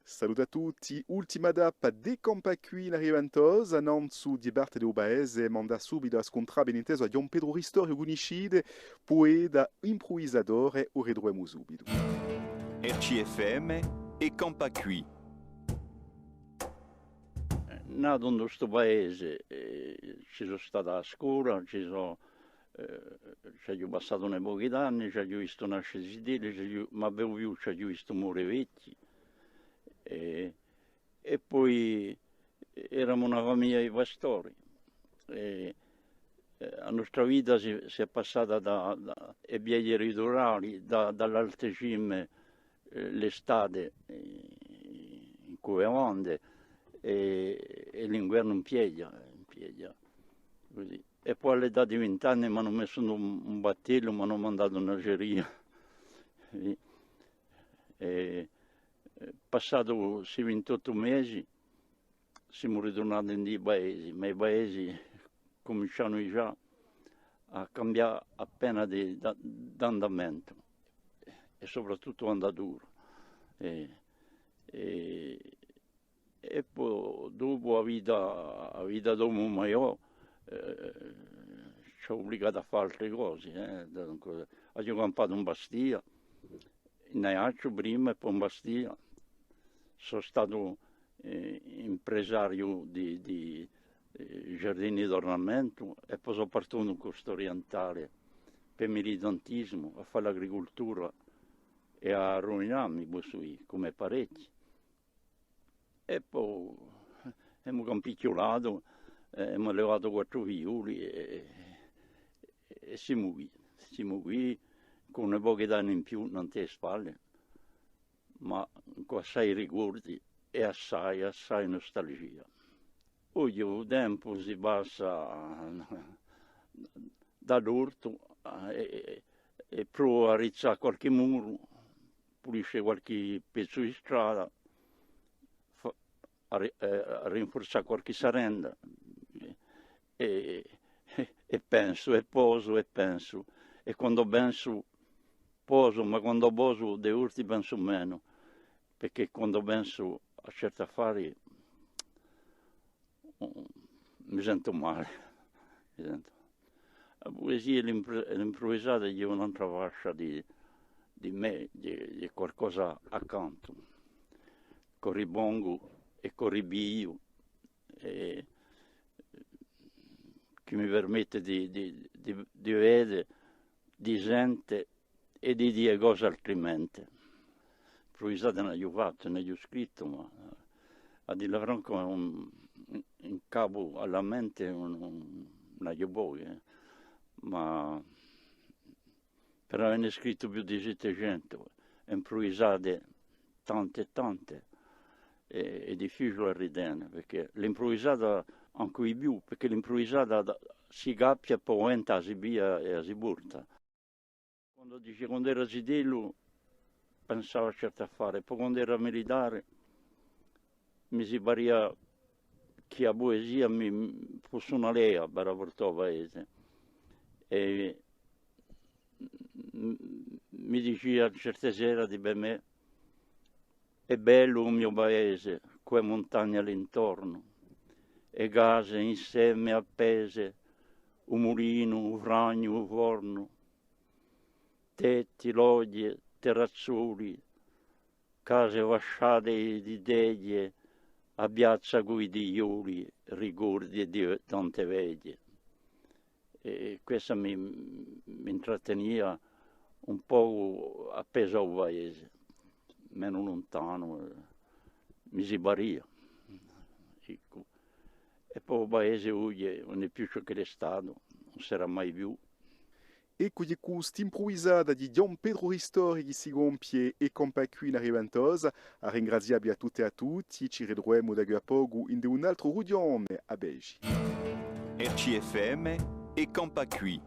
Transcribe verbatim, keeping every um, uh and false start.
Salute à tutti. Ultima tappa di Campà quì in a Riventosa, nanzu di parte di u paese, ma andà subitu à scuntrà, ben intesu, à Ghjuvan Petru Ristori, u cunniscite, pueta, impruvisadore, u ritruvemu subitu. R C F M è Campà quì. Natu in stu paese, eh, ci sò statu à a scola, ci sò, eh, ci aghju passatu un pocu d'anni, ci aghju vistu nasce i zitelli, ci aghju, ma per u più ci aghju vistu more i vechji. È, è po eramu una famiglia di pastori. È, eh, a nostra vita si, si hè passata da, da, i viaghji liturali, da, da l'alte cime, eh, l'estate, eh, in Cuvevande, è, è l'inguernu in piaghja, in piaghja, cusì. È po à l'età di vint'anni m'anu messu in un, un battellu, m'anu mandatu in Algeria. È, è, eh, passatu sti vintottu mesi, simu riturnati in i paesi, ma i paesi cumincianu digià à cambià appena di, da, d'andamentu, è soprattuttu andatura. È, è, è po dopu a vita, a vita d'omu maiò, eh, ci hà ubligatu à fà altre cose, eh. Dunque, aghju campatu in Bastia, in Aiacciu prima è po in Bastia. Sò statu, eh, impresariu di, di, eh, giardini d'ornamentu è po sò partutu in Costa Orientale per militantisimu, à fà l'agricultura è à ruinà mi, possu dì, cum'è parechji. È po emu campicchjulatu, eh, emu allevatu quattru figlioli è, è simu quì, simu quì cù un pocu d'anni in più nant'à e spalle, ma cù assai ricordi è assai, assai nustalgia. Oghje u tempu si passa da l'ortu, eh, è, è prova à rizzà qualchì muru, pulisce qualchì pezzu di strada, fa, à ri-, eh, à rinfurzà qualchì sarenda, è, è pensu, è posu, è pensu, è quandu pensu, posu, ma quandu posu, di orti pensu menu, perchè quandu pensu à certi affari, mi sentu male, mi sentu. A puesia è l'impru-, è l'impruvisata hè un'antra fascia di, di mè, di, di qualcosa accantu, ch'o ripongu è ch'o ripigliu, è chì mi permette di, di, di, di vede, di sente è di dì e cose altrimente. Impruvisate n'aghju fattu, n'aghju scrittu, ma, eh, à dilla franca, un, in capu à la mente un, un, n'aghju poche, eh. Ma per avenne scrittu più di settecentu, impruvisate tante è tante, hè, hè difficiule à ritene, perchè l'impruvisata ancu di più, perchè l'impruvisata da-, si cappia, po venta, a si piglia è a si porta. Quandu dice, quandu era zitellu, pensava à certi affari, po quandu era militare, mi si paria chì a puesia mi, fussi una lea per a portà à u paese. È m-, mi dicia certe sere, di per mè, hè bellu u mio paese, cù e muntagne à l'intornu, e case inseme appese, u mulinu, u fragnu, u fornu, tetti, loghje, terrazzuli, case fasciate di teghje, a piazza cù i tiglioli, ricordi di tante veghje. È quessa mi, m'intrattenia un pocu appesu à u paese, menu luntanu, eh, mi si paria. Eccu. È po u paese oghje ùn hè più ciò ch'ellu hè statu, ùn serà mai più. Eccu, hè cù st'impruvisata di Ghjuvan Petru Ristori chì si compie È campà quì in a Riventosa. À ringrazià vi à tutte è à tutti, ci ritruvemu da quì à pocu in un altru rughjone, à Beci. R C F M, È campà quì.